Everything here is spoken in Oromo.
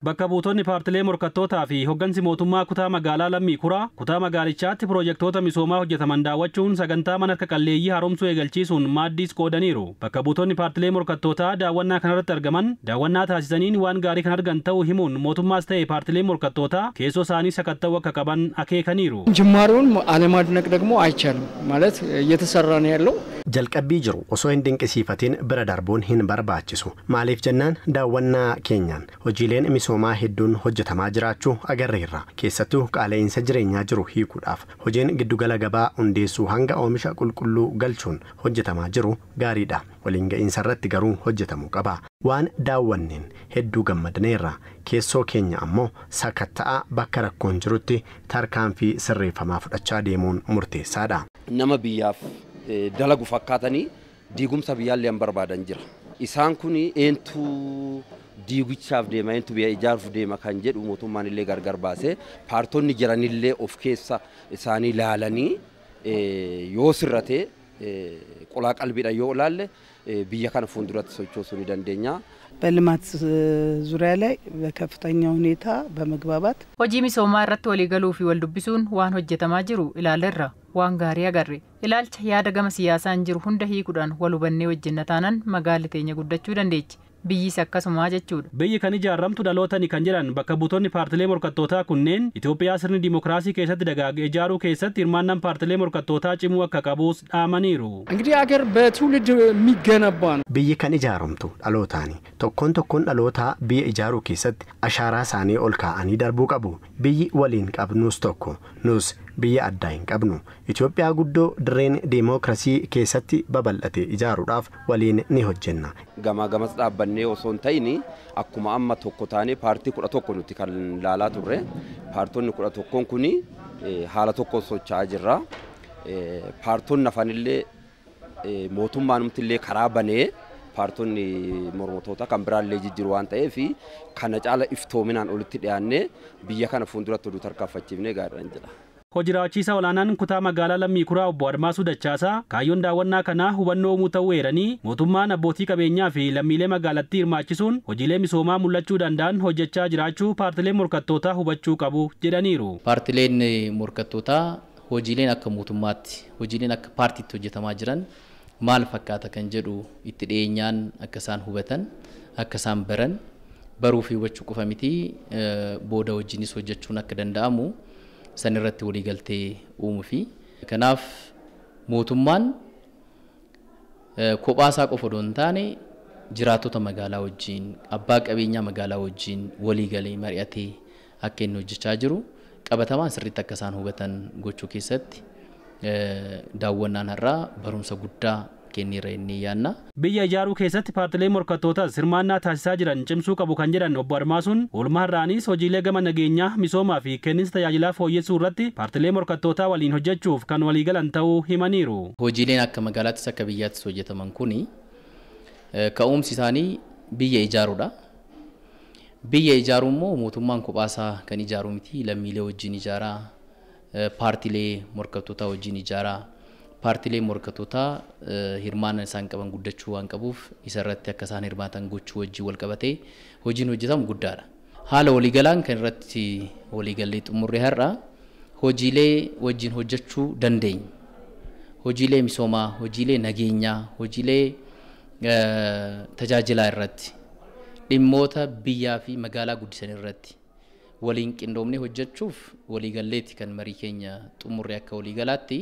Bakka buutonni paartilee morkattootaa fi hoggansi mootummaa kutaa magaalaa Lammii Kuraa kutaa magaalichaatti piroojektota misoomaa hojjetaman daawwachuun sagantaa mana harka qalleeyyii haaromsuu eegalchiisuun maaddiis qoodaniiru. Bakka buutonni paartilee morkattootaa daawwannaa kanarratti argaman daawwannaa taasisaniin waan gaarii kan argan ta'uu himuun mootummaas ta'e paartilee morkattootaa keessoo isaanii sakatta'uu akka qaban akeekaniiru. ጅማሬውን አለማድነቅ ደግሞ አይቻልም። ማለት እየተሰራ ነው ያለው። Jalqabbii jiru osoo hin dinqisiifatin bira darbuun hin barbaachisu. Maaliif jennaan daawwannaa keenyaan hojiileen misoomaa hedduun hojjetamaa jiraachuu agarreerra. Keessattuu qaala'insa jireenyaa jiru hiikuudhaaf hojiin giddugala gabaa hundeessuu hanga oomisha qulqulluu galchuun hojjetamaa jiru gaariidha. Waliin ga'iinsa irratti garuu hojjetamuu qaba. Waan daawwanneen hedduu gammadneerra. Keessoo keenya ammoo sakatta'aa bakka rakkoon jirutti tarkaanfii sirreeffamaa fudhachaa deemuun murteessaadha. Nama biyyaaf dalagu fakkaatanii diigumsa biyyaallee hin barbaadan jira. Isaan kun eentu diiguchaaf deema, eentu biyya ijaaruuf deema kan jedhu mootummaan illee gargar baasee paartonni jiranillee of keessa isaanii ilaalanii yoo sirrate qolaa qalbiidhaan yoo ilaalle biyya kana fuulduratti sochoosuu ni dandeenya. በልማት ዙሪያ ላይ በከፍተኛ ሁኔታ በመግባባት Hojii misoomaa irratti waliigaluu fi wal dubbisuun waan hojjetamaa jiru ilaalleerra. Waan gaarii agarre. Ilaalcha yaada gama siyaasaan jiru hunda hiikuudhaan wal hubannee hojjenna taanaan magaalli teenya guddachuu dandeechi. Biyyis akkasumaa jechuudha. Biyyi kan ijaaramtu dhalootani kan jedhan bakka buutonni paartilee morkattootaa kunneen Itoophiyaa sirni dimookiraasii keessatti dagaage ijaaruu keessatti hirmaannaan paartilee morkattootaa cimuu akka qabus dhaamaniiru. እንግዲህ አገር በትውልድ የሚገነባ ነው። Biyyi kan ijaaramtu dhalootaani. Tokkoon tokkoon dhalootaa biyya ijaaruu keessatti ashaaraa isaanii ol kaa'anii darbuu qabu. Biyyi waliin qabnus tokko, nus biyya addaa hin qabnu. Itoophiyaa guddoo dirreen dimookiraasii keessatti babal'ate ijaaruudhaaf waliin ni hojjenna. Gamaa gamas dhaabbannee osoo hin ta'in akkuma amma tokko taanee paartii 11 nuti kan ilaalaa turre, paartonni 11 kun haala tokkoon socho'aa jirra. Paartonni hafanillee mootummaanumti illee karaa banee paartonni mormitoota kan biraallee jijjiiru waan ta'eef kana caala iftoominaan olitti dhiyaannee biyya kana fuulduratti oduu tarkaanfachiifnee gaariidhaan jedha. Hojii raawwachiisaa olaanaan kutaa magaalaa Lammii Kuraa obbo Admaasuu Dachaasaa kaayyoon daawwannaa kanaa hubannoo uumuu ta'uu eeranii mootummaan abbootii qabeenyaa fi lammiilee magaalattii hirmaachisuun hojiilee misoomaa mul'achuu danda'an hojjechaa jiraachuu paartileen morkattootaa hubachuu qabu jedhaniiru. Paartileen morkattootaa hojiileen akka mootummaatti, hojiileen akka paartiitti hojjetamaa jiran maal fakkaata kan jedhu itti dhiyeenyaan akka isaan hubatan, akka isaan baran, baruu fi hubachuu qofa miti, booda hojiinis hojjechuun akka danda'amu san irratti waliigaltee uumuu fi kanaaf mootummaan kophaa isaa qofa odoo hin taane jiraattota magaalaa wajjin, abbaa qabeenyaa magaalaa wajjin waliigalee mari'atee akka inni hojjechaa jiru qabatamaan sirriitti akka isaan hubatan gochuu keessatti daawwannaan har'aa barumsa guddaa kenneera inni yaanna. Biyya ijaaruu keessatti paartilee morkattootaas hirmaannaa taasisaa jiran cimsuu qabu kan jedhan obbo Admaasuun oolmaa har'aanis hojiilee gama nageenyaa, misoomaa fi kenniinsa tajaajilaa fooyyessuu irratti paartilee morkattootaa waliin hojjechuuf kan waliigalan ta'uu himaniiru. Hojiileen akka magaalaattis akka biyyaattis hojjetaman kuni ka'umsi isaanii biyya ijaaruudha. Biyya ijaaruu immoo mootummaan kophaasaa kan ijaaru miti, lammiilee wajjin ijaaraa, paartilee morkattootaa wajjin ijaaraa. Paartilee morkattootaa hirmaannaa isaan qaban guddachuu waan qabuuf isarratti akka isaan hirmaatan gochuu wajjin wal qabatee hojiin hojjetamu guddaadha. Haala waliigalaan kan irratti waliigallee xumurre har'a hojiilee wajjin hojjechuu dandeenya. Hojiilee misoomaa, hojiilee nageenyaa, hojiilee tajaajilaa irratti dhimmoota biyyaa fi magaalaa guddisan irratti waliin qindoomnee hojjechuuf waliigalleetti kan marii keenya xumurre akka waliigalaatti.